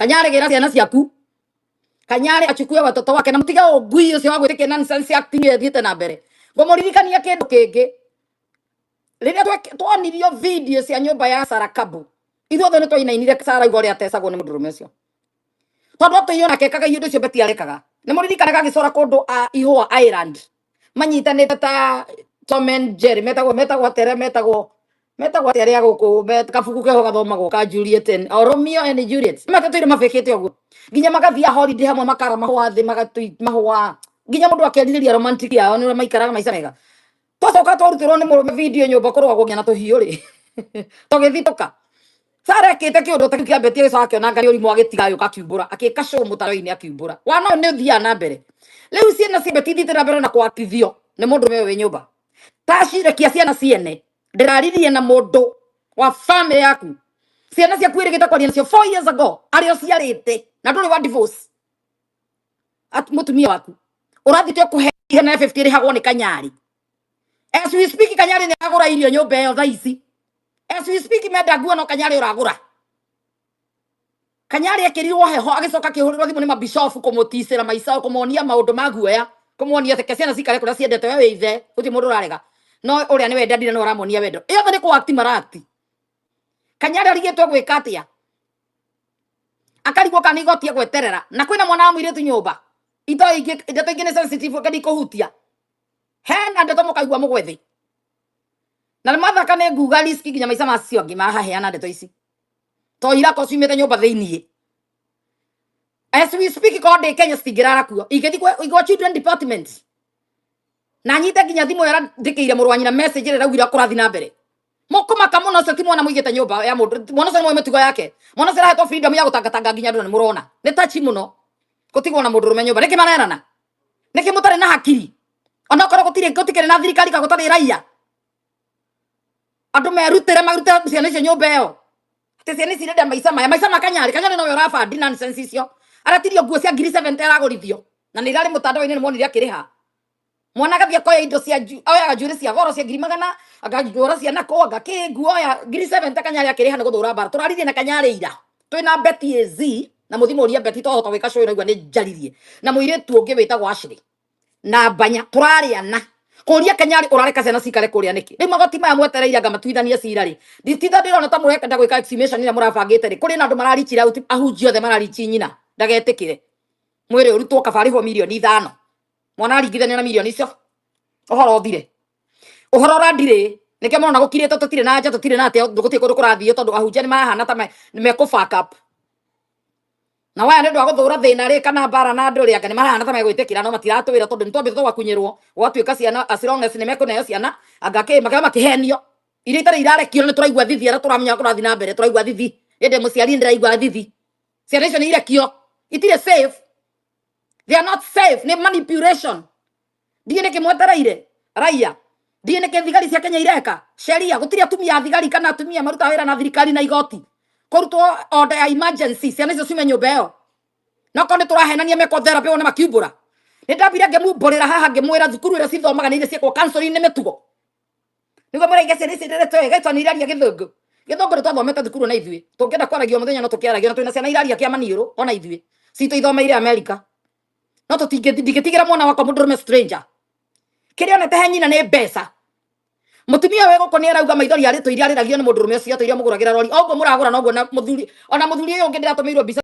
Kanyarĩ, gĩra ciana ciaku. Kanyarĩ achukue watoto wake na mũtige ũngui ũcio wa gwĩtĩkia nonsense acting ĩthiĩte na mbere. Ngũmũririkania kĩndũ kĩngĩ, rĩrĩa twonirio video cia nyũmba ya Sara Kabu, ithuothe nĩ twainainire. Sara auga ũrĩa atecagwo nĩ mũndũrũme ũcio, tondũ atũire onake ekaga iũndũ ũcio Beti arekaga. Nĩ mũririkanaga agĩcora kũndũ a Ihũa Island manyitanĩte ta Tom and Jerry, metagwo atĩa, metagwo atĩa arĩa gũkũ kabuku keho gathomagwo ka Juliet and or Romeo and Juliet? Matatũire mabĩkĩte ũguo nginya magathiĩ holiday hamwe, makara mahũa thĩ, magatui mahũa, nginya mũndũ akerirĩria romantic yao, nĩ ũrĩa maikaraga maica mega. Twacoka twarutĩrwo nĩ mũrũme video nyũmba kũrũagwo nginya na tũhiũ rĩ, tũgĩthitũka. Sara ekĩte kĩũndũ ta kĩu kĩa Beti, agĩcoka akĩona ngai ũrimũ, agĩtiga, agĩũka akiumbũra, akĩka show mũtaro-inĩ akiumbũra. Wana ũyũ nĩ ũthiaga na mbere. Rĩu ciana cia Beti ithiĩte na mbere na kwatithio nĩ mũndũ ũyũ wĩ nyũmba. Tacirekia ciana ciene. Ndĩraririe na mũndũ wa family yaku, ciana ciaku ĩrĩgĩte kwaria nacio 4 years ago, arĩa ũciarĩte na ndũrĩ wa divorce. Mũtumia waku ũrathite kũhe igana rĩa 50 ĩrĩhagwo nĩ Kanyarĩ. As we speak, Kanyarĩ nĩ agũra irio nyũmba ĩyo thaa ici. As we speak, menda nguo no Kanyarĩ ũragũra. Kanyarĩ ekĩrirwo heho, agĩcoka akĩhũrĩrwo thimũ nĩ mabishofu kũmũticĩra maica, kũmonia maũndũ ma guoya, kũmonia atĩ ke ciana cikare kũrĩa ciendete. We wĩ ithe, gũtirĩ mũndũ ũrarega, no ũrĩa nĩ wendandire no ũramonia wendo. Ĩyothe nĩ kũ-act maraakti. Kanyarĩ arigĩtwo gwĩka atĩa? Akarigwo kana igoti egweterera na kwĩna mwana wa mũirĩtu nyũmba. Ito ingĩ, ndeto ingĩ nĩ sensitive, ngandi kũhutia. Hena ndeto mũkaigua mũgwe thĩ na nĩ mathaka nĩ nguga risk nginya maica macio angĩ mahaheana ndeto ici to irako ciumĩte nyũmba thĩiniĩ. As we speak, korwo ndĩ Kenya citingĩrara kuo, ingĩthiĩ kwa children department na nyite nginya thimũ ĩrĩa ndĩkĩire mũrũ wa nyina message ĩrĩa ĩraugire kũrathiĩ na mbere. Mũkũmaka mũno. Ũcio ti mwana mũigĩte nyũmba ya mũndũ. Mwana ũcio nĩ mũĩ mĩtugo yake. Mwana ũcio arahetwo freedom ya gũtangatanga nginya andũ na nĩ mũrona nĩ tachi mũno gũtigwo na mũndũ ũrũme nyũmba. Nĩkĩ marerana? Nĩkĩ mũtarĩ na hakiri? Onokorwo gũtirĩ, gũtikĩrĩ na thirikari ka gũtarĩ raia, andũ merutĩre marute ciana icio nyũmba ĩyo. Atĩ ciana ici irenda maica maya, maica ma Kanyarĩ. Kanyarĩ nowe ũrabandi nonsense icio. Aratirio nguo cia ngiri 70 aragũrithio na nĩ irarĩ mũtandao-inĩ, nĩ monire akĩrĩha. Mwana agathiĩ akoya indo cia oyaga njuĩrĩ cia goro cia ngiri magana, akagũra ciana kũ anga kĩ nguo ya ngiri 70. Kanyarĩ akĩrĩha nĩ gũthũra mbara. Tũraririe na Kanyarĩ ira twĩna Betty AZ na mũthimũria Betty, twahota gwĩka show ĩraigua nĩ njaririe na mũirĩtu ũngĩ wĩtagwo Ashley na Mbanya. Tũrarĩana kũria Kanyarĩ, ũrareka ciana cikare kũrĩa nĩkĩ? Rĩu magoti maya mwetereire anga matuithanie cira rĩ? Ndititha ndĩrona ta mũrenda gwĩka exhumation ĩrĩa mũrabangĩte rĩ. Kũrĩ na andũ mararichira out, ahunjia othe mararichi nyina ndagetĩkĩre mwĩrĩ ũrutwo, kaba arĩhwo mirioni 5, mwana aringithanio na mirioni icio, ũhoro ũthire. Ũhoro ũrandirĩ nĩkĩo mũrona gũkirĩte, tũtirĩ na nja, tũtirĩ na atĩa, gũtirĩ kũndũ kũrathiĩ, tondũ ahunjia nĩ marahana ta mekũ fuck up na waya nĩ ũndũ wa gũthũra thĩna rĩ kana mbara na andũ rĩ. Anga nĩ marahana ta megwĩtĩkĩra, no matiratwĩra, tondũ nĩ twambĩte tũgakunyĩrwo gwatuĩka ciana, as long as nĩ mekũneo ciana, anga kĩ makĩra makĩhenio iria itarĩ irarekio. Nĩ tũraigua thithi arĩa tũramenya kũrathiĩ na mbere, tũraigua thithi. Ĩndĩ mũciari ndĩraigua thithi. Ciana icio nĩ irekio, itirĩ safe, they are not safe, nĩ manipulation. Ndiĩ nĩkĩ mwetereire raia, ndiĩ nĩkĩ thigari cia Kenya ireka sheria gũtirĩ atumia a thigari kana atumia marutaga wĩra na thirikari na igoti kũrutwo order ya emergency, ciana icio ciume nyũmba ĩyo. No korwo nĩ tũrahenania, mekwo therapy wone makiumbũra. Nĩ ndambire ngĩmumbũrĩra haha, ngĩmwĩra thukuru ĩrĩa cithomaga nĩ iria ciĩkwo counseling nĩ mĩtugo, nĩguo mũraiga ciana ici ndĩretwo ĩgaitwo nĩ iraria gĩthũngũ. Gĩthũngũ nĩ twathomete thukuru na ithuĩ tũngĩenda kwaragio mũthenya no tũkĩaragio, na twĩna ciana iraria kĩa maniũrũ ona ithuĩ citũ ithomeire Amerika, no tũtingĩtigĩra mwana wakwa mũndũrũme stranger. Kĩrĩa onete he nyina nĩ mbeca. Mũtumia wĩ gũkũ nĩ arauga maithori arĩ tũ iria arĩragio nĩ mũndũrũme ũcio, tũ iria mũgũragĩra rori o ũguo mũragũra noguo na mũthuri, ona mũthuri ũyũ ũngĩ ndĩratũmĩirwo mbica.